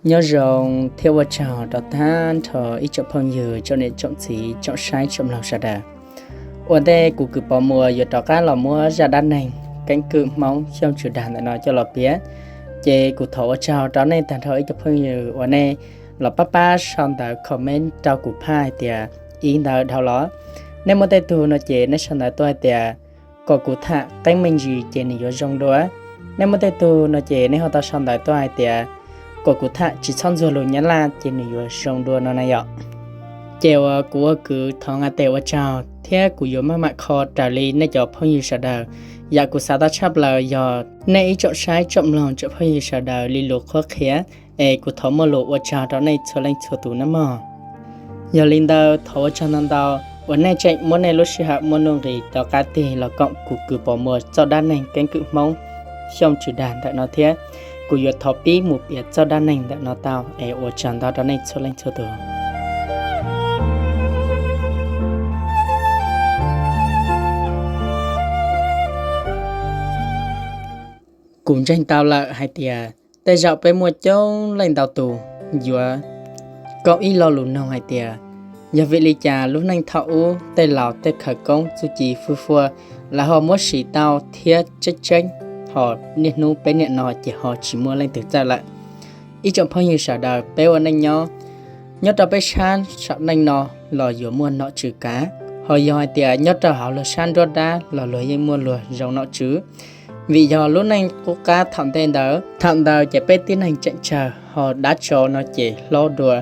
Nyob zoo thiab ua tsaug rau tag nrho ib tsoom phooj ywg, tsoom niam tsoom txiv, tsoom saib tsoom mloog sawv daws. Ua ntej kuv Kwv Pov Muas yuav rov qab los muab zaj dab neeg keeb kwm Hmoob Xyooj Tswv Dag ntawm no coj los piav, ces kuv thov ua tsaug rau nej tag nrho ib tsoom phooj ywg uas nej los pab pab sau ntawv comment rau kuv phaj hais tias ib ntawv dhau los. Nej muaj tej tug no ces nej sau ntawv tuaj hais tias kom kuv tham qeeb me ntsis ces nws yuav zoo dua. Nej muaj tej tug no ces nej ho tau sau ntawv tuaj hais tias kom kuv tham tsis txhob ntxuag lus Nyab Laj ces nws yuav zoo dua no na yom. Ces uas kuv ua kwv thov nqa tes ua tsaug thiab kuv yuav maj mam kho raws li nej cov phooj ywg sawv daws. Yam kuv xav tau tshaj plaws yog nej ib tsoom saib tsoom mloog tsoom phooj ywg sawv daws li lus qhuab qhia, es kuv thov muaj lus ua tsaug rau nej txhua leej txhua tus nawb mog. Yog li ntawd thov ua tsaug ntau ntau uas nej tseem muab nej lub sij hawm muaj nuj nqis rov qab tig los koom kuv Kwv Pov Muas txoj dab neeg keeb kwm Hmoob Xyooj Tswv Dag ntawm no thiab. Kuv yuav thov pib mus piav txoj dab neeg ntawm no tau, es ua tsaug ntau rau nej txhua leej txhua tus. Kuv ntseeg tau lawm hais tias tej zaum peb muaj coob leej ntau tus yuav koom ib lo lus noog hais tias, yog vim li cas lub neej thaum ub tej laus tej khawv koob txuj ci fwj fuaj lawv ho muab siv tau thiab tseeb tseeb, ho niaj hnub peb niam no ces ho tsis muaj leej twg txawj lawm. Ib tsoom phooj ywg sawv daws, peb ua neej nyob, nyob rau peb sab saum neej no los yuav muaj nom tswv kav, ho yog hais tias nyob rau hauv luag sab nruab dab los luag yeej muaj luag zoo nom tswv. Vim yog lub neej qub qab thaum ntej ntawd, thaum ntawd ces peb tib neeg tseem tsawg ho dab tsov no ces hlob dua,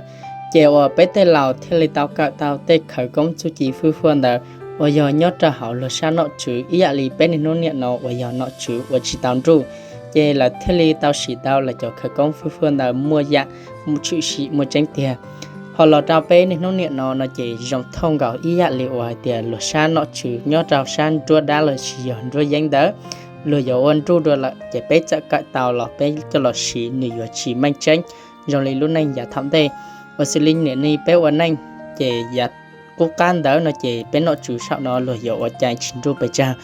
ces uas peb tej laus thiaj li tau kawm tau tej khawv koob txuj ci fwj fuaj ntawd uas yog nyob rau hauv luag sab nom tswv ib yam li peb niaj hnub niam no uas yog nom tswv uas tsis tau nruj, ces lawv thiaj li tau siv tau lawv cov khawv koob fwj fuaj ntawd muaj yam tshwm sim muaj tseeb tiag. Ho los rau peb niaj hnub niam no no ces zoo thooj nkaus ib yam li uas hais tias luag sab nom tswv nyob rau sab nruab dab los sis yog nruab yeeb ntawd, luag yuav ua nruj dua lawm ces peb txawm kawm tau los peb coj los siv nws yuav tsis meej tseeb zoo li lub neej yav thaum ntej. Uas xws li niam ni peb ua neej ces yav qub qab ntawd no ces peb nom tswv saum no luag yuav ua cai tsis nruj pes tsawg.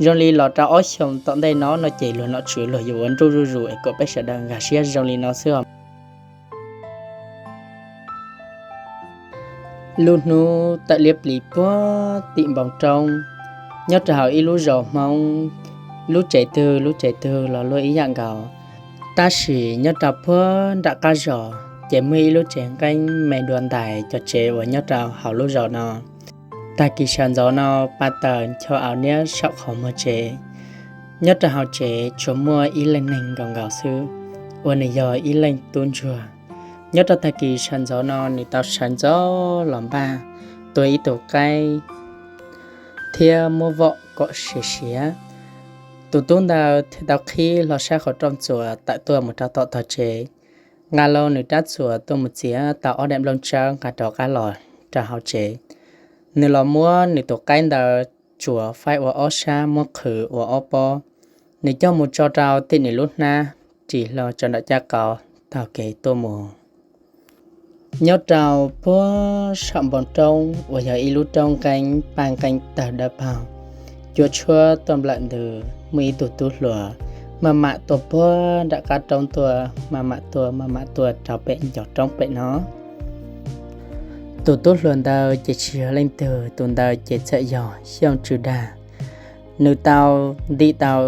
Zoo li los rau ob xyoos tom ntej no no ces luag nom tswv luag yuav ua nruj zuj zus es kom peb sawv daws nkag siab zoo li no xwb os. Lub hnub tawm liab plis puag tim npoo roob, nyob rau hauv ib lub zos Hmoob, lub tsev twg lub tsev twg los luaj ib yam nkaus. Tab sis nyob rau puag nram qab zos ces muaj ib lub tsev nqeeb me dua ntais cov tsev uas nyob rau hauv lub zos no. Tag kis sawv ntxov no, pa taws ncho au niab saum qhov muag tsev. Nyob rau hauv tsev tsuas muaj ib leej neeg nkaus nkaus xwb, uas nws yog ib leej tub ntsuag. Nyob rau tag kis sawv ntxov no nws tau sawv ntxov los npaj, tua ib tug qaib thiab muab vom kom siav siav. Tus tub ntawd thiaj tau qhib hlo sab qhov rooj txuas tawm tuaj mus rau tom tog tsev, nqa los nws rab txuas tuaj mus txiav tau ob daim nplooj tsawb nqa rov qab los rau hauv tsev. Nws los muab nws tus qaib ntawd tsuav faib ua ob sab muab qhwv ua ob pob. Nws coj mus tso rau tim nws lub hnab, ris hlo tso nram caj qaum taug kev tuaj mus. Nyob rau puag saum npoo roob uas yog ib lub roob nqeeb paj nqeeb tawg dawb paug, cua tshuab tuaj nplawm ntws, muaj ib tug tub hluas maj mam tuaj puag nram qab roob tuaj, maj mam tuaj maj mam tuaj rau pem ncov roob pem no. Tus tub hluas ntawd ces tsis yog leej twg, tus ntawd ces txawm yog Xyooj Tswv Dag. Nws tau ntim tau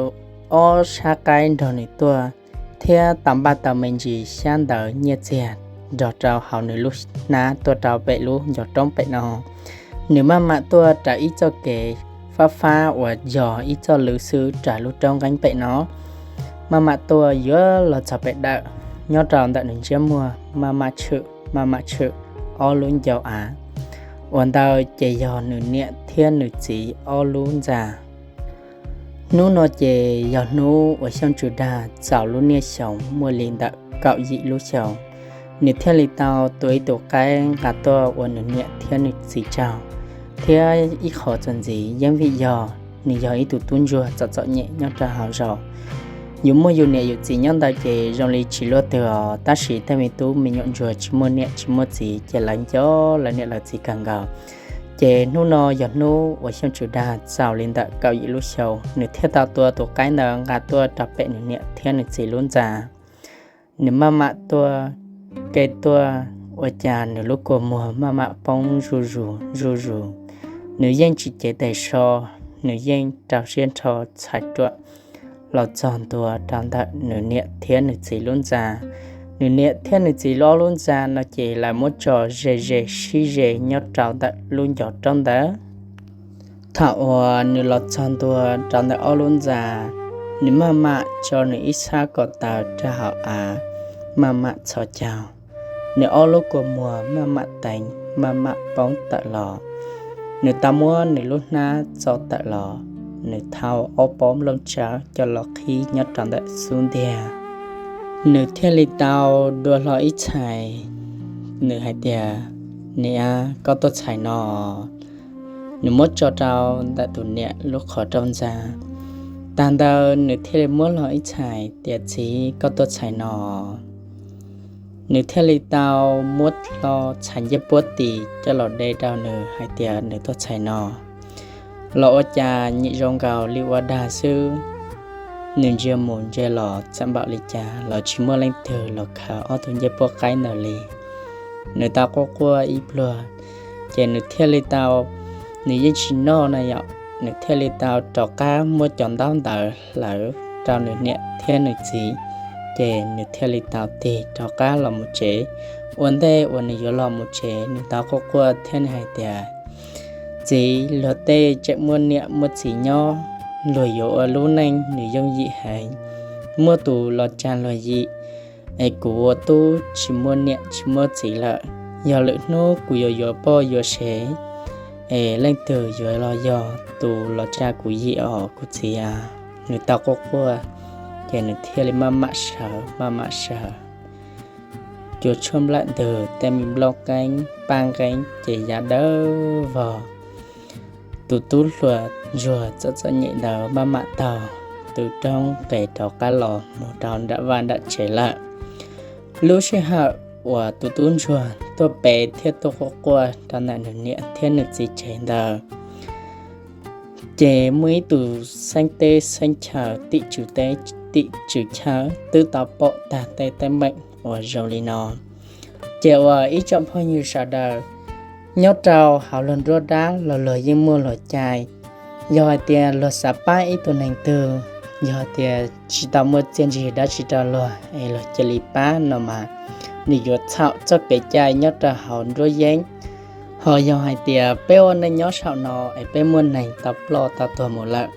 ob sab qaib nrog nws tuaj, thiab tau npaj tau me ntsis xyab ntawv nyiaj txiag nrog rau hauv nws lub hnab tuaj rau pem lub ncov roob pem no. Nws maj mam tuaj raws ib txoj kev fab fab uas yog ib txoj lwm xwb raws lub roob nqeeb pem no. Maj mam tuaj yuav los txog pem dawm, nyob rau ntawm nws ntsiab muag maj mam tshwm maj mam tshwm ob lub ncau av, uas ntawd ces yog nws niam thiab nws txiv ob lub ntxa. Hnub no ces yog hnub uas Xyooj Tswv Dag txaus lub niaj xyoo muaj li ntawm kaum yim lub xyoo, nws thiaj li tau tua ib tus qaib nqa tuaj ua nws niam thiab nws txiv tsaug. Thiab ib qho txuas ntxiv yeej vim yog nws yog ib tug tub ntsuag txom txom nyem nyob rau hauv zos. Yus muaj yus niam yus txiv nyob ntawd ces zoo li tsis luaj twg os, tab sis tej me tub me nyuam ntsuag tsis muaj niam tsis muaj txiv ces lawv nco lawv niam lawv txiv kawg nkaus. Ces hnub no yog hnub uas Xyooj Tswv Dag txaus li ntawm kaum yim lub xyoo, nws thiaj tau tua tus qaib ntawd nqa tuaj rau pem nws niam thiab nws txiv lub ntxa. Nws maj mam tuaj kev tuaj, ua cas nws lub kua muag maj mam poob zuj zus zuj zus. Nws yeej tsis cev tes so, nws yeej rau siab nrho txhais ruam los txog ntua rau ntawm nws niam thiab nws txiv lub ntxa. Nws niam thiab nws txiv ob lub ntxa no ces lawv muab tso ze ze sib ze nyob rau ntawm lub ncov roob ntawd. Thaum uas nws los txog ntua rau ntawm ob lub ntxa, nws maj mam tso nws ib sab ko taw rau hauv av, maj mam txhos caug. Nws ob lub kua muag maj mam teev maj mam poob tawm los. Nws tau muab nws lub hnab txo tawm los, nws thau ob pob nplooj tsawb coj los qhib nyob rau ntawm xub ntiag. Nws thiaj li tau dua hlo ib txhais. Nws hais tias, Niam, koj tuaj txhais no. Nws muab tso rau ntawm tus niam lub qhov rooj ntxa. Tag ntawd nws thiaj li muab hlo ib txhais tias, Txiv, koj tuaj txhais no. Nws thiaj li tau muab hlo txhais ncej puab tis coj los de rau nws hais tias nws tuaj txhais no. Los ua cas nyim zoo nkaus li ua dag xwb. Nws ntsia mus ntsia los txawm npaum li cas los tsis muaj leej twg los khaws ob tug ncej puab qaib ntawd li. Nws tau quaj quaj ib pluag, ces nws thiaj li tau, nws yeej tsis noj na yom, nws thiaj li tau rov qab muab cov ntaub ntawd hlawv rau nws niam thiab nws txiv, ces nws thiaj li tau tig rov qab los mus tsev. Ua ntej uas nws yuav los mus tsev, nws tau quaj quaj thiab nws hais tias, Txiv, luag tej tseem muaj niam muaj txiv nyob, luag yuav ua lub neej nws yooj yim heev, muaj tus los tsa luag yim, es kuv ua tub tsis muaj niam tsis muaj txiv lawm. Yog lwm hnub kuv yuav yuav poj yuav sev, es leej twg yuav los yog tus los tsa kuv yim os kuv txiv a. Nws tau quaj quaj, ces nws thiaj li maj mam sawv maj mam sawv, cua tshuaj nplawm ntws, tej me nplooj qeeb paj nqeeb ces ya dawb vog. Tus tub hluas ntsuag txom txom nyem ntawd maj mam taug tus roob nqes rov qab los mus rau nram vaj nram tsev lawm. Lub sij hawm uas tus tub ntsuag tuaj pe thiab tuaj quaj quaj rau ntawm nws niam thiab nws txiv tsev ntawd, ces muaj ib tus xeeb teb xeeb chaw, tim tswv teb tim tswv chaw twb tau pom tag tej teeb meem uas zoo li no. Ces uas ib tsoom phooj ywg sawv daws, nyob rau hauv luag nruab dab los luag yeej muaj luag cai. Yog hais tias luag xav pab ib tug neeg twg, yog tias tsis tau muaj txiaj ntsig dab tsi rau luag es luag cia li pab no mas, nws yuav txhaum txoj kev cai nyob rau hauv nruab yeeb. Ho yog hais tias peb ua neej nyob saum no es peb muaj neeg tau ploj tau tuag mus lawm,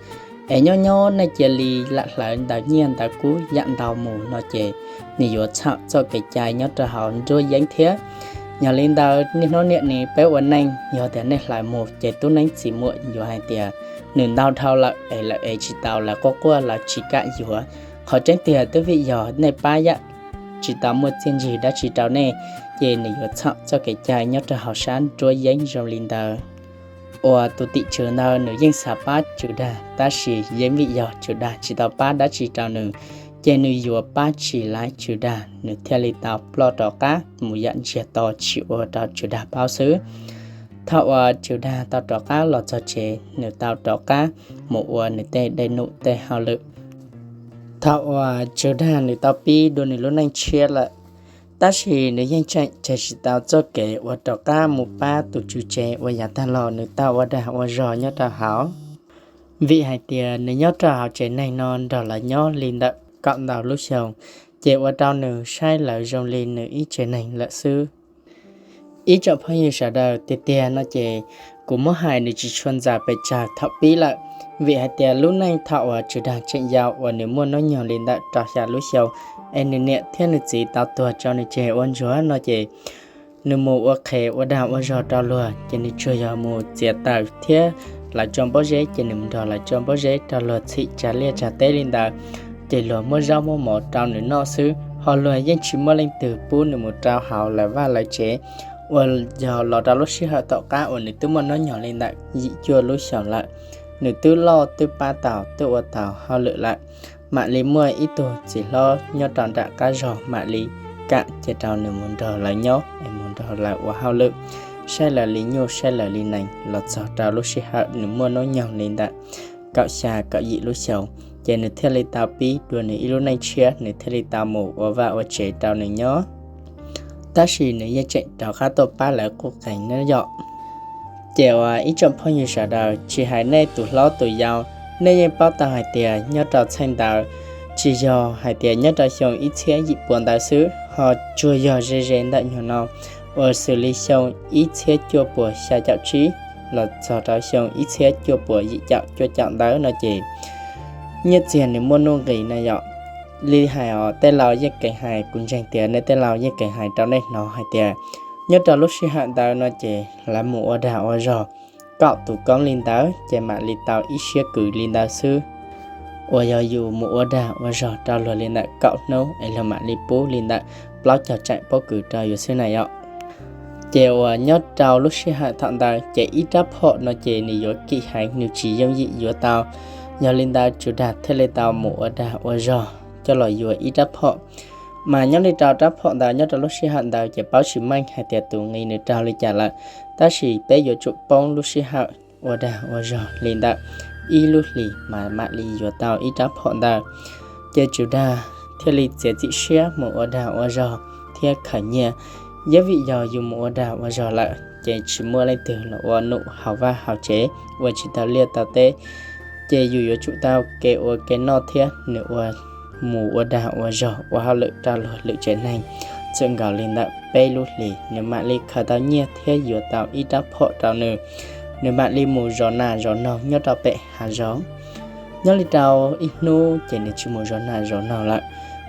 es nyob nyob nej cia li lam hlawv ntawv nyiaj ntawv kub yam ntau mus no ces nws yuav txhaum txoj kev cai nyob rau hauv nruab yeeb thiab. Yog li ntawd niaj hnub niam ni peb ua neej, yog tias nej hlawv mus ces tub neeb txiv muam yuav hais tias nws ntau dhau lawm es lawv ev tsis tau, lawv quaj quaj, lawv tsis kam yuav. Qhov tseeb tiag twb vim yog nej pab yam tsis tau muaj txiaj ntsig dab tsi rau nej, ces nws yuav txhaum txoj kev cai nyob rau hauv sab nruab yeeb zoo li ntawd. Uas tus tim tswv ntawd nws yeej xav pab tswv dag, tab sis yeej vim yog tswv dag tsis tau pab dab tsi rau nws, ces nws yuav pab tsis laiv tswv dag, nws thiaj li tau ploj rov qab mus yam ntsiag to tsis ua rau tswv dag paub xwb. Thaum uas tswv dag tau rov qab los txog tsev, nws tau rov qab mus ua nws tej dej num tej hauj lwm. Thaum uas tswv dag nws tau pib dua nws lub neej tshiab lawm, tab sis nws yeej tseem tseg tsis tau txoj kev uas rov qab mus pab tus tswv tsev uas yav tag los nws tau ua dag ua zog nyob rau hauv. Vim hais tias nws nyob rau hauv tsev neeg no nrog lawv nyob li ntawm kaum ntau lub xyoo, ces ua rau nws saib lawv zoo li nws ib tsev neeg lawm xwb. Ib tsoom phooj ywg sawv daws, tiag tiag no ces kuv muab hais nws tsis tshua ntxaws pes tsawg thaum pib lawm, vim hais tias lub neej thaum uas tswv dag tseem yau uas nws muaj hnub nyoog li ntawm rau xya lub xyoo, es nws niam thiab nws txiv tau tuag tso nws tseg ua ntsuag no ces nws mus ua qhev ua dag ua zog rau luag, ces nws tsuas yog mus txiav taws thiab lawv tso npob zeb ces nws mus nrog lawv tso npob zeb rau luag txhim tsa liaj tsa teb li ntawd, ces luag muab zaub muab mov rau nws noj xwb, ho luag yeej tsis muaj leej twg pub nws mus rau hauv lawv vaj lawv tsev. Uas yog los rau lub sij hawm tom qab uas nws twb muaj hnub nyoog li ntawm yim cuaj lub xyoos lawm, nws twb loj twb pab tau twb ua tau hauj lwm lawm, mam li muaj ib tug txiv hlob nyob rau nram qab zog mam li kam cia rau nws mus nrog lawv nyob es mus nrog lawv ua hauj lwm, saib lawv li nyuj saib lawv li nees los txog rau lub sij hawm nws muaj hnub nyoog li ntawm kaum xya kaum yim lub xyoos, ces nws thiaj li tau pib dua nws ib lub neej tshiab, nws thiaj li tau mus ua vaj ua tsev rau nws nyob. tab sis nws yeej tseem rov qab tuaj pab lawv quj qees na yom. Ces uas ib tsoom phooj ywg sawv daws, tsis hais nej tus hlob tus yau, nej yeej paub tau hais tias nyob rau txheej ntawd, tsis yog hais tias nyob rau xyoo ib txhiab yim pua ntawd xwb, ho tsuas yog ze ze ntawm nyuag no uas xws li xyoo ib txhiab cuaj puas xya caum tsib los txog rau xyoo ib txhiab cuaj puas yim caum cuaj caum ntawd no ces nyiaj txiag nws muaj nuj nqis na yom. Li hais os, tej laus yeej keev hais, kuv ntseeg tias nej tej laus yeej keev hais rau nej hnov hais tias nyob rau lub sij hawm ntawd no ces lawv mus ua dag ua zog, kaum tus koob li ntawd ces mam li tau ib siab kws li ntawd xwb. Uas yog yus mus ua dag ua zog rau luag li ntawm kaum hnub es luag mam li pub li ntawm plaub caug tseem pob kws rau yus xwb na yom. Ces uas nyob rau lub sij hawm thaum ntawd ces ib rab phom no ces nws yuav kim heev, nws tsis yooj yim yuav tau. Yog li ntawd Tswv Dag thiaj li tau mus ua dag ua zog coj los yuav ib rab phom. Mas nyob li rau rab phom ntawd nyob rau lub sij hawm ntawd ces paub tsis meej hais tias tus nqi nws raug li cas lawm, tab sis peb yuav tsum poob lub sij hawm ua dag ua zog li ntawm ib lub hlis mas mam li yuav tau ib rab phom ntawd. Ces Tswv Dag thiaj li txiav txim siab mus ua dag ua zog thiab khawm nyiaj. Yog vim yog yus mus ua dag ua zog lawm ces tsis muaj leej twg los ua num haus vaj haus tsev, ua tsis tau liaj tau teb, ces yus yuav tsum tau kev ua kev noj thiab nws ua mus ua dag ua zog ua hauj lwm rau luag lwm tsev neeg. Txawm nkaus li ntawm peb lub hlis nws mam li khaws tau nyiaj thiab yuav tau ib rab phom rau nws, nws mam li mus zov nas zov noog nyob rau pem hav zoov. Nyob li rau ib hnub ces nws tsis mus zov nas zov noog lawm,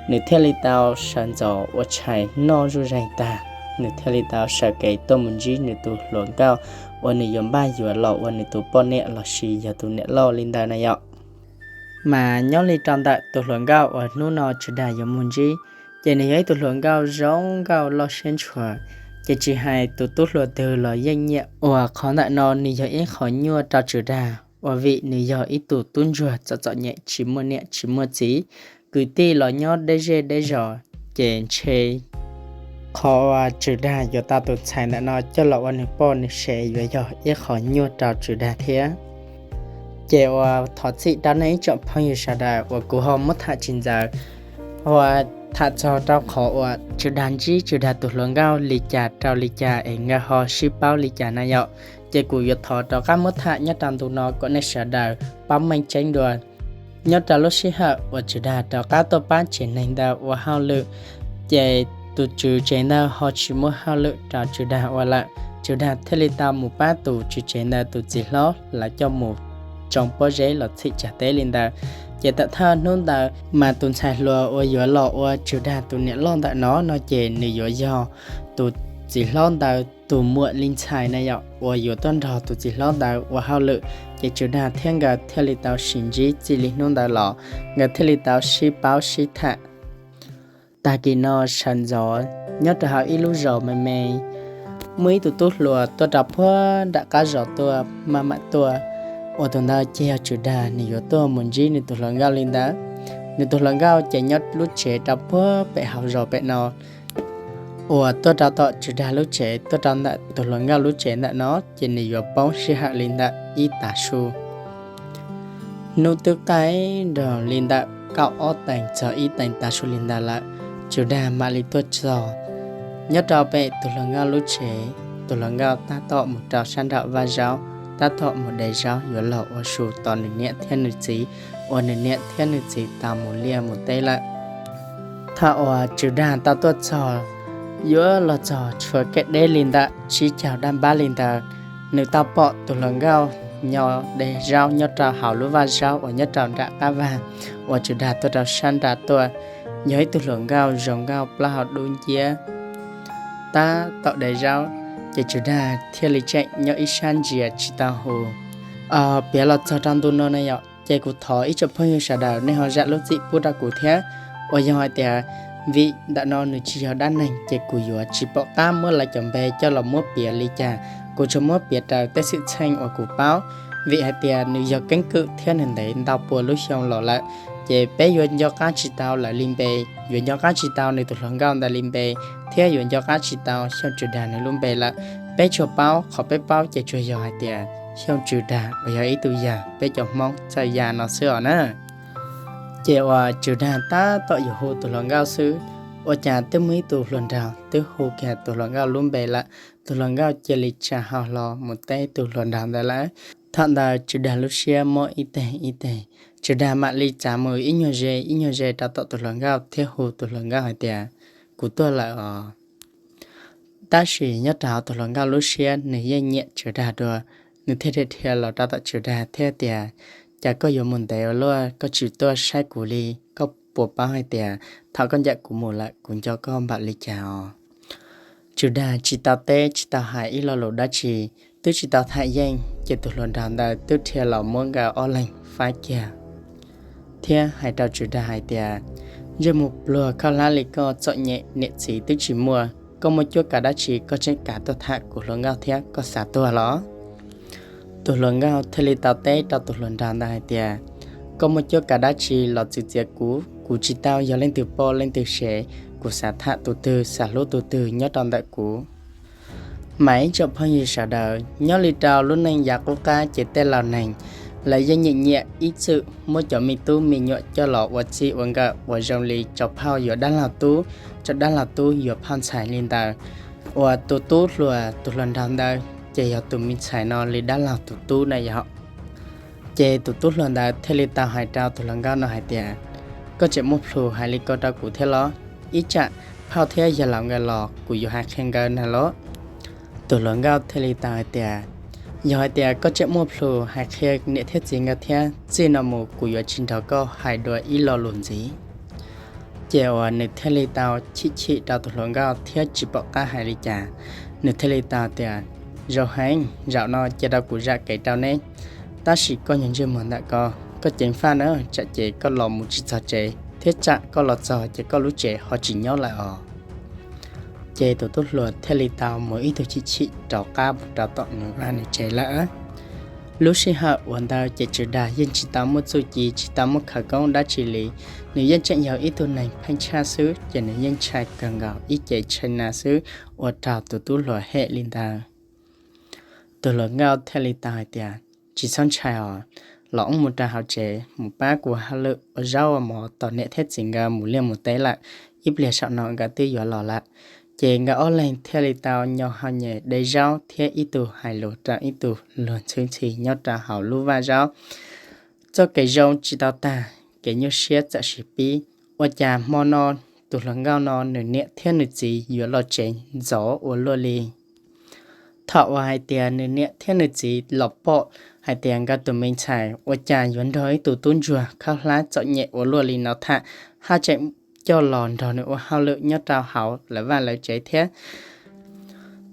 nws thiaj li tau sawv ntxov ua tshais noj zuj zeeg tag, nws thiaj li tau sawv kev tuaj mus ntsib nws tus hluas nkauj uas nws yuav npaj yuav los ua nws tus poj niam los sis yog tus niam loj li ntawd na yom. Mas nyob li rau ntawm tus hluas nkauj uas hnub no Tswv Dag yuav mus ntsib, ces nws yog ib tug hluas nkauj zoo nkauj loj siab ntshua, ces tsis hais tus tub hluas twg los yeej nyiam. Uas qhov ntawm no nws yog ib qho nyuaj rau Tswv Dag, uas vim nws yog ib tug tub ntsuag txom txom nyem tsis muaj niam tsis muaj txiv, kwv tij los nyob deb zej deb zos, ces ntshe qhov uas Tswv Dag yuav tau tus ntxhais ntawm no coj los ua nws poj nws sev yuav yog ib qho nyuaj rau Tswv Dag thiab. Ces uas thov txim rau nej ib tsoom phooj ywg sawv daws uas kuv ho muab tham tsis ntxaws, uas tham txog rau qhov uas Tswv Dag ntsib Tswv Dag tus hluas nkauj li cas rau li cas es nkawd ho sib paub li cas na yom. Ces kuv yuav thov rov qab muab tham nyob rau ntu no kom nej sawv daws paub meej tseeb dua. Nyob rau lub sij hawm uas Tswv Dag rov qab tuaj pab tsev neeg ntawd ua hauj lwm, ces tus tswv tsev ntawd ho tsis muaj hauj lwm rau Tswv Dag ua lawm, Tswv Dag thiaj li tau mus pab tus tswv tsev ntawd tus txiv hlob lawv coj mus tsoo pob zeb los txhim cag teb li ntawd. Ces tawm thawj hnub ntawd mas tus ntxhais hluas uas yuav los ua Tswv Dag tus niam loj ntawm no no ces nws yuav yog tus txiv hlob ntawd tus muam li ntxhais na yom, uas yuav tuaj nrog tus txiv hlob ntawd ua hauj lwm. Ces Tswv Dag thiab nkawd thiaj li tau sib ntsib txij li hnub ntawd los, nkawd thiaj li tau sib paub sib tham. Tag kis no sawv ntxov nyob rau hauv ib lub zos me me, muaj ib tug tub hluas tuaj rau puag nram qab zos tuaj maj mam tuaj, uas tus ntawd ces yog Tswv Dag nws yuav tuaj mus ntsib nws tus hluas nkauj li ntawd. Nws tus hluas nkauj ces nyob lub tsev rau puag pem hauv zos pem no. Uas tuaj rau tom Tswv Dag lub tsev, tuaj rau ntawm tus hluas nkauj lub tsev ntawm no ces nws yuav poob sij hawm li ntawm ib tav su. Hnub twb qaij nrog li ntawm kaum ob teev txog ib teev tav su li ntawd lawm, Tswv Dag mam li tuaj txog nyob rau pem tus hluas nkauj lub tsev. Tus hluas nkauj tab tom mus rau sab nraum vaj zaub, tab tom mus de zaub yuav los ua su tos nws niam thiab nws txiv, uas nws niam thiab nws txiv tau mus liaj mus teb lawm. Thaum uas Tswv Dag tau tuaj txog, yuav los txog tshuav kev deb li ntawm tsib caug dab npab li ntawd, nws tau pom tus hluas nkauj nyob de zaub nyob rau hauv lub vaj zaub uas nyob rau nram qab vaj uas Tswv Dag tuaj rau sab nrad tuaj. Yog ib tug hluas nkauj zoo nkauj plaub hau dub nciab tab tom de zaub, ces Tswv Dag thiaj li tseem nyob ib sab ntsia tsis tau hu. Piav los txog rau ntu no na yom, ces kuv thov ib tsoom phooj ywg sawv daws nej ho zam lub txim pub rau kuv thiab. Uas yog hais tias vim ntawm no nws tsis yog dab neeg ces kuv yuav tsis pom qab muab lawv cov npe coj los muab piav li cas, kuv tsuas muab piav raws tej xwm txheej uas kuv paub. Vim hais tias nws yog keeb kwm thiab nws ntev ntau pua lub xyoo los lawm, ces peb yuav nco qab tsis tau lawv li npe, yuav nco qab tsis tau nws tus hluas nkauj ntawd li npe, thiab yuav nco qab tsis tau Xyooj Tswv Dag nws lub npe lawm. Peb tsuas paub, qhov peb paub ces tsuas yog hais tias Xyooj Tswv Dag uas yog ib tug yawg peb cov Hmoob txawj ya no xwb os na. Ces uas Tswv Dag tab tom yuav hu tus hluas nkauj xwb, Ua cas twb muaj ib tug hluas nraug twb hu kiag tus hluas nkauj lub npe lawm, tus hluas nkauj cia li tsa hlo mus teb tus hluas nraug ntawd lawm. Thaum ntawd Tswv Dag lub siab mob ib teg ib teg, Tswv Dag mam li txav mus ib nyuag ze ib nyuag ze rau tom tus hluas nkauj thiab hu tus hluas nkauj hais tias, Kuv tuaj lawm os. Tab sis nyob rau hauv tus hluas nkauj lub siab nws yeej nyiam Tswv Dag dua, nws thiaj dhia los rau tom Tswv Dag thiab tias, Cas koj yuav mus ntev ua luaj koj tsis tuaj saib kuv li? Koj puas paub hais tias thaum koj ncaim kuv mus lawm kuv nco koj npaum li cas os? Tswv Dag tsis tau teb tsis tau hais ib lo lus dab tsi, twb tsis tau tham yeej ces tus hluas nraug ntawd twb dhia los muab nkawd ob leeg faib kiag thiab hais rau Tswv Dag hais tias, Ntsej muag pluag khaub hlab li koj txom nyem niam txiv twb tsis muaj, koj muaj cuab kav dab tsi koj tseem kav tuaj tham kuv hluas nkauj thiab koj xav tuag los? Tus hluas nkauj thiaj li tau teb rau tus hluas nraug ntawd hais tias, Koj muaj cuab kav dab tsi los txwv txiav kuv, kuv tsis tau yog leej twg poj leej twg sev, kuv xav tham tus twg xav hlub tus twg nyob rau ntawm kuv. Mas ib tsoom phooj ywg sawv daws, nyob li rau lub neej yav qub qab ces tej laus neeg lawv yeej nyiam nyiam ib txwm muab cov me tub me nyuam coj los ua txij ua nkawm uas zoo li tso phauj yuav dab laug tub, tso dab laug tub yuav phauj ntxhais li ntawd, uas tus tub hluas tus hluas nraug ntawd ces yog tus me ntxhais no li dab laug tus tub na yog. Ces tus tub hluas ntawd thiaj li tau hais rau tus hluas nkauj no hais tias, Koj tseem muaj plhus hais li ko rau kuv thiab los? Ib tsam phauj thiab yawg laus nkawd los kuv yuav hais qhia nkawd na los. Tus hluas nkauj thiaj li tau hais tias, Yog hais tias koj tseem muaj plhus hais qhia niam thiab txiv nkawd thiab, txij no mus kuv yuav tsis nrog koj hais dua ib lo lus ntxiv. Ces uas nws thiaj li tau chim chim rau tus hluas nkauj thiab tsis pom qab hais li cas, nws thiaj li tau tias, Zoo heev, zaum no cia rau kuv zam kev rau neb, tab sis koj nyob ntsej muag ntawm koj, koj ceev faj na, tsam ces koj los mus tsis txog tsev thiab tsam koj los txog ces koj lub tsev ho tsis nyob lawm os. Ces tus tub hluas thiaj li tau mus ib tug chim chim rov qab mus rau tom nws vaj nws tsev lawm. Lub sij hawm uas ntawd ces Tswv Dag yeej tsis tau muaj txuj ci tsis tau muaj khawv koob dab tsi li, nws yeej tseem yog ib tug neeg pheej tshaj xwb ces nws yeej ntshai kawg nkaus ib ce tshee na xwb, ua rau tus tub hluas hem li ntawd. Tus hluas nkauj thiaj li tau hais tias, Tsis txhob ntshai os, los wb mus rau hauv tsev mus pab kuv hauj lwm ua zaub ua mov tos niam thiab txiv nkawd mus liaj mus teb lawm, ib pliag saum no nkawd twb yuav los lawm. Ces nkawd ob leeg thiaj li tau nyo hau nyem de zaub thiab ib tug hais lus rau ib tug luag ntxhi ntxhi nyob rau hauv lub vaj zaub. Txoj kev zoo tsis tau tag, kev nyuaj siab txawm sis pib. Ua cas hmo no tus hluas nkauj no nws niam thiab nws txiv yuav los tsev ntxov ua luaj li. Thaum uas hais tias nws niam thiab nws txiv los pom hais tias nkawd tus me ntxhais ua cas yuav nrog ib tug tub ntsuag khaub hlab txom nyem ua luaj li no tham, haj tseem coj los nrog nws ua hauj lwm nyob rau hauv lawv vaj lawv tsev thiab.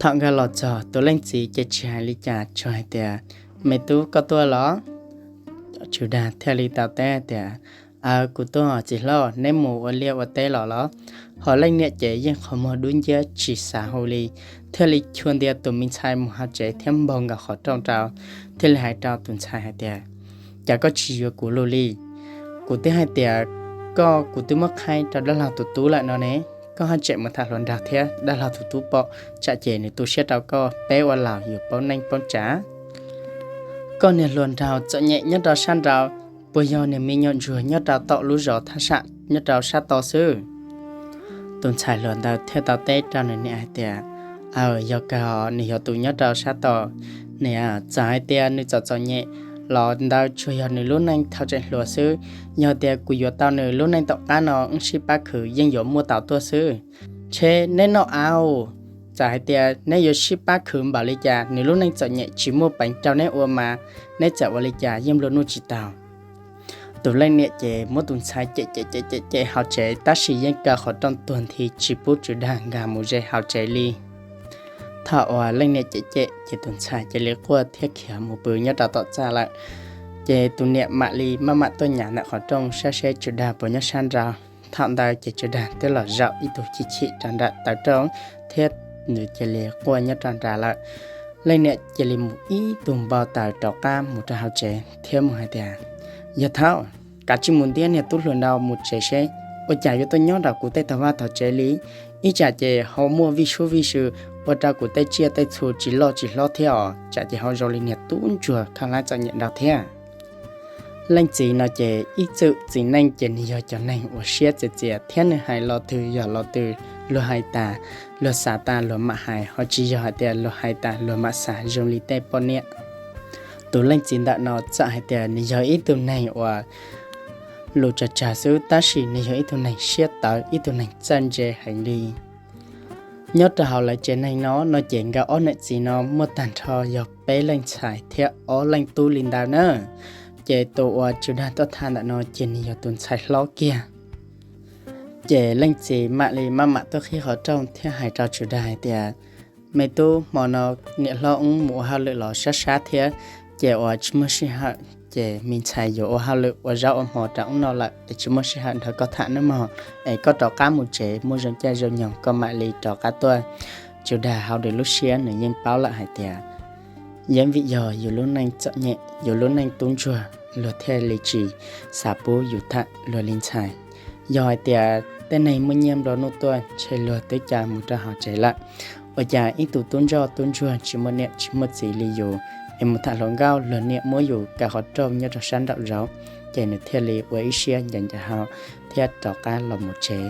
Thaum nkawd los txog, tus leej txiv ces tsis hais li cas, tsuas hais tias, Me tub, koj tuaj los? Tswv Dag thiaj li tau teb tias, Aw, kuv tuaj txiv hlob, neb mus ua liaj ua teb los los? Ho leej niam ces yeej qhov muag dub nciab tsis xav hu li, thiaj li chua ntias tus me ntxhais mus hauv tsev thiab npog nkaus qhov rooj rau, thiaj li hais rau tus ntxhais hais tias, Cas koj tsis yuav kuv lus li? Kuv twb hais tias koj, kuv twb muab qhaib rau dab laug tus tub lawm no ne, koj haj tseem mus tham hluas nraug thiab, dab laug tus tub pom tsam ces nws tu siab rau koj, peb ua laus yuav paub neej paub tsav. Koj niag hluas nraug txom nyem nyob rau sab nraud, puas yog niag me nyuam ntsuag nyob rau tom lub zos thaj sam nyob rau sab tod xwb? Tus ntxhais hluas ntawd thiaj tau teb rau nws niam hais tias, Aw, yog kawg, nws yog tus nyob rau sab tod. Niam, txawm hais tias nws txom txom nyem los ntawd tsuas yog nws lub neej thaum tseem hluas xwb, yog tias kuv yuav tau nws lub neej tom qab no wb sib pab khwv yeej yuav muaj tau tuaj xwb. Tsheb neb noj av, txawm hais tias neb yuav sib pab khwv npaum li cas nws lub neej txom nyem tsis muaj peev rau neb ua mas, neb txawm ua li cas yeej nplua nuj tsis tau. Tus leej niam ces muab tus ntxhais cem cem cem cem cem hauv tsev, tab sis yeej kaw qhov rooj tuag nthi tsis pub Tswv Dag nkag mus ze hauv tsev li. Thaum uas leej niam cem cem ces tus ntxhais cia li quaj thiab khiav mus pw nyob rau tom txaj lawm. Ces tus niam mam li maj mam tuaj nyas ntawm qhov rooj saib seb Tswv Dag puas nyob sab nraud. Thaum ntawd ces Tswv Dag twb los zaum ib tug chim chim rau nram taw rooj thiab nws cia li quaj nyob rau nrad lawm. Leej niam cia li mus ib tug npau taws rov qab mus rau hauv tsev thiab mus hais tias, Yog thaum, kav tsij mus ntiab niag tub hluas nraud mus tsev seb, ua cas yuav tuaj nyob rau kuv tej tog vaj tog tsev li? Ib tsam ces ho muaj vij sub vij sw ua rau kuv tej tsiaj tej txhu tsis loj tsis hlob thiab os, tsam ces ho zoo li niag tub ntsuag kha hlab txom nyem nraud thiab. Leej txiv no ces ib txwm txiv neej ces nws yog cov neeg uas siab txias txias thiab nws hais lo twg yog lo twg, luag hais tas luag xav tas luag mam hais, ho tsis yog hais tias luag hais tas luag mam xav zoo li tej poj niam. Tus leej txiv ntawm no txawm hais tias nws yog ib tug neeg uas lus tsawg tsawg xwb, tab sis nws yog ib tug neeg siab tawv, ib tug neeg txawj ntse heev li. Nyob rau hauv lawv tsev neeg no no ces nkawd ob niam txiv no muaj tag nrho yog peb leej ntxhais thiab ob leej tub li ntawd na. Ces tus uas Tswv Dag tuaj tham ntawm no ces nws yog tus ntxhais hlob kiag. Ces leej txiv mam li maj mam tuaj qhib qhov rooj thiab hais rau Tswv Dag hais tias, Me tub, hmo no niam hlob wb mus ua hauj lwm los sab sab thiab, ces uas tsis muaj sij hawm, ces me ntxhais yuav ua hauj lwm ua zaub ua mov rau wb noj lawm es tsis muaj sij hawm nrog koj tham nawb mog. Es koj rov qab mus tsev, muaj zoo caij zoo nyoog koj mam li rov qab tuaj. Tswv Dag hauv nws lub siab nws yeej paub lawm hais tias yeej vim yog yus lub neej txom nyem, yus lub neej tub ntsuag, luag thiaj li tsis xav pub yus tham luag li ntxhais. Yog hais tias tej neeg muaj nyiaj nplua nuj tuaj ntshe luag twb caij mus rau hauv tsev lawm. Ua cas ib tug tub ntsoj tub ntsuag tsis muaj niam tsis muaj txiv li yus es mus tham hluas nkauj, luag niam muab yus kaw qhov rooj nyob rau sab nraum zoov, ces nws thiaj li ua ib siab ncaws ncaws hau thiab rov qab los mus tsev.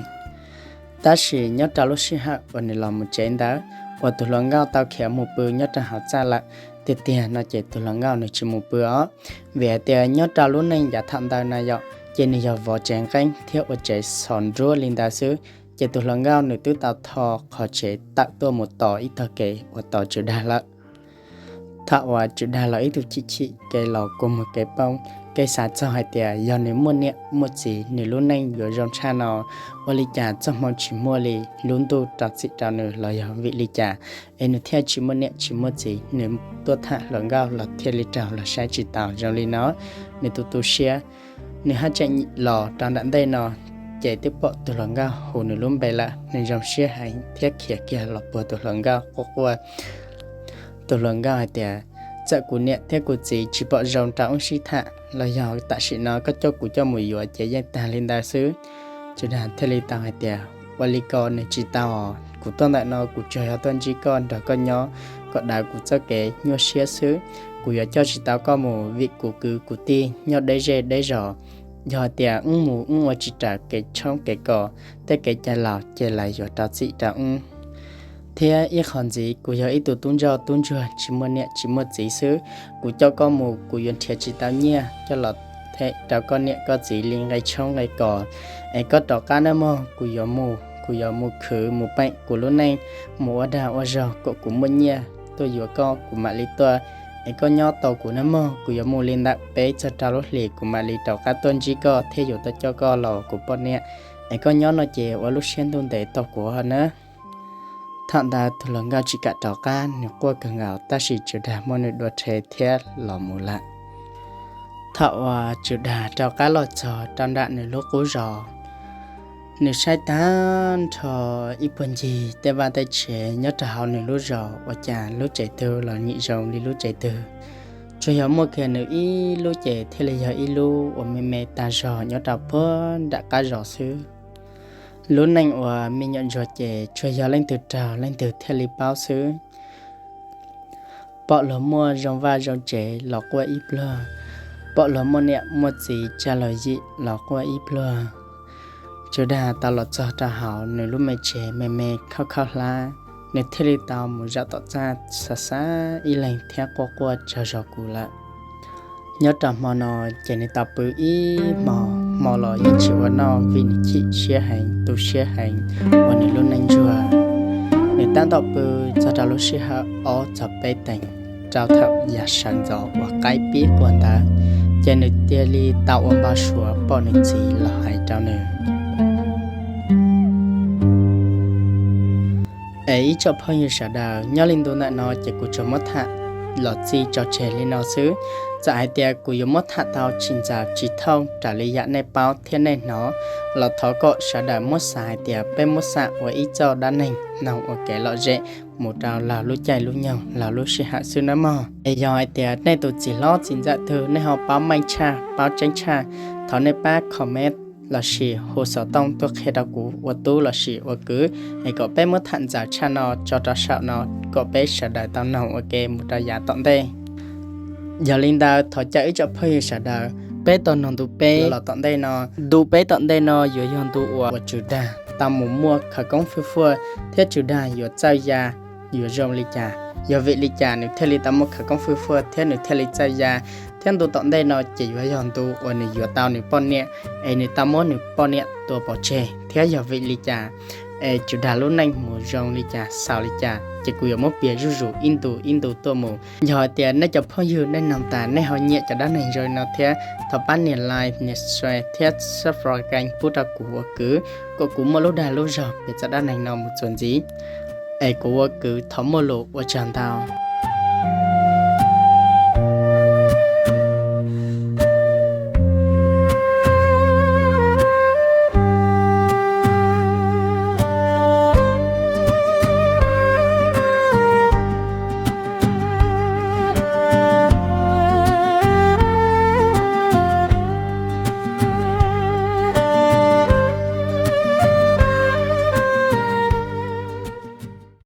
Tab sis nyob rau lub sij hawm uas nws los mus tsev ntawd, uas tus hluas nkauj tau khiav mus pw nyob rau hauv txaj lawm, tiag tiag no ces tus hluas nkauj nws tsis mus pw os, vim hais tias nyob rau lub neej yav thaum ntawd na yom, ces nws yog vov tsev nqeeb thiab ua tsev xov nruab li ntawd xwb. Ces tus hluas nkauj nws twb tau tho qhov tsev tawm tuaj mus tos ib tog kev uas tos Tswv Dag lawm. Thaum uas Tswv Dag los ib tug chim chim kev los kua muag kev poob, kev xav txog hais tias yog nws muaj niam muaj txiv nws lub neej yuav zoo tshaj no, ua li cas txoj hmoo tsis muaj li, lub ntuj rau txim rau nws los yog vim li cas es nws thiaj tsis muaj niam tsis muaj txiv, nws tuaj tham hluas nkauj los thiaj li raug luag saib tsis taus zoo li no. Nws tu tu siab, nws haj tseem los rau nram ntej no, ces twb pom tus hluas nkauj hu nws lub npe lawm, nws zoo siab heev thiab khiav kiag los puag tus hluas nkauj quaj quaj. Tus hluas nkauj hais tias, Txawm kuv niam thiab kuv txiv tsis pom zoo rau wb sib tham los yog tam sim no koj coj kuv coj mus yuav ces yeej tag li ntawd xwb. Tswv Dag thiaj li tau hais tias, Ua li ko nws tsis tau os, kuv tuaj ntawm no kuv tsuas yog tuaj ntsib koj nrog koj nyob kom daws kuv txoj kev nyuaj siab xwb. Kuv yuav coj tsis tau koj mus vim kuv kwv kuv tij nyob deb zej deb zos. Yog hais tias wb mus wb ua tsis raws kev tshoob kev kos, tej kev cai laus ces lawv yuav rau txim rau wb. Thiab ib qho ntxiv kuv yog ib tug tub ntsoj tub ntsuag tsis muaj niam tsis muaj txiv xwb, kuv coj koj mus kuv yuav nrhiav tsis tau nyiaj coj los them rau koj niam koj txiv li nqe tshoob nqe kos. Es koj rov qab nawb mog, kuv yuav mus, kuv yuav mus khwv mus peem kuv lub neej, mus ua dag ua zog kom kuv muaj nyiaj tuaj yuav koj kuv mam li tuaj. Es koj nyob tos kuv nawb mog, kuv yuav mus li ntawm peb txog rau lub hlis kuv mam li rov qab tuaj ntsib koj thiab yuav tuaj coj koj los kuv poj niam. Es koj nyob no ces ua lub siab ntuj ntev tos kuv nawb. Thaum ntawd tus hluas nkauj tsis kam rov qab, nws quaj kawg nkaus, tab sis Tswv Dag muab nws dua rhe thiab los mus lawm. Thaum uas Tswv Dag rov qab los txog rau nram nws lub qub zos, nws saib tag nrho ib puag ncig tej vaj tej tsev nyob rau hauv nws lub zos, ua cas lub tsev twg los nim zoo li lub tsev twg, tsuas yog muaj kiag nws ib lub ces thiaj li yog ib lub uas me me tag zog nyob rau puag nram qab zos xwb. Lub neej uas me nyuam ntsuag ces tsuas yog leej twg raug leej twg thiaj li paub xwb. Pom luag muaj zoo vaj zoo tsev los quaj ib pluag, pom luag muaj niam muaj txiv tsa luag yim los quaj ib pluag. Tswv Dag tau los txog rau hauv nws lub me tsev me me khaub khaub hlab, nws thiaj li tau mus zaum tom txaj xav xav ib leeg thiab quaj quaj tsaug zog kuv lawm. Nyob rau hmo no ces nws tau pw ib hmo, hmo los yeej tsis ua noj vim nws chim siab heev tu siab heev uas nws lub neej ntsuag. Nws tab tom pw txog rau lub sij hawm ob txog peb teev, rau thaum yav sawv ntxov uas qaib pib quas ntawd, ces nws thiaj li tau ua npau suav pom nws txiv los hais rau nws. Es ib tsoom phooj ywg sawv daws, nyob li ntu ntawm no ces kuv tsuas muab tham los txij tso tseg li no xwb. Txawm hais tias kuv yuav muab tham tau tsis ntxaws tsis thooj raws li yam nej paub thiab nej hnov los thov kom sawv daws muab xav hais tias peb muab xam ua ib txoj dab neeg noog ua kev lom zem mus rau laug lub caij lub nyoog laug lub sij hawm xwb nawb mog. Es yog hais tias nej tus txiv hlob txiv ntxawm twg nej ho paub meej tshaj paub tseeb tshaj, thov nej pab comment lossis hu xov tooj tuaj qhia rau kuv ua tub lossis ua kwv, es kom peb muab tham ntxaws tshaj no tso rau saum no kom peb sawv daws tau noog ua ke mus rau yav tom ntej. Yog li ntawd thov caw ib tsoom phooj ywg sawv daws, Peb tau nug ntu peb los tom ntej no. Ntu peb tom ntej no yuav yog ntu uas Tswv Dag tau mus muaj khawv koob fwj fuaj thiab Tswv Dag yuav txawj ya yuav zoo li cas. Yog vim li cas nws thiaj li tau muaj khawv koob fwj fuaj thiab nws thiaj li txawj ya, thiab ntu tom ntej no ces yuav yog ntu uas nws yuav tau nws poj niam, es nws tau muab nws poj niam tua pov tseg thiab yog vim li cas, es Tswv Dag lub neej mus zoo li cas xaus li cas ces kuv yuav muab piav zuj zus ib ntu ib ntu tuaj mus. Yog hais tias nej cov phooj ywg nej noog tas nej ho nyiam cov dab neeg zoo li no thiab thov pab nias like, nias share thiab subscribe kênh pub rau kuv ua kwv, kom kuv muaj lub dag lub zog piav txoj dab neeg no mus txuas ntxiv. Es kuv ua kwv thov muaj lus ua tsaug ntau.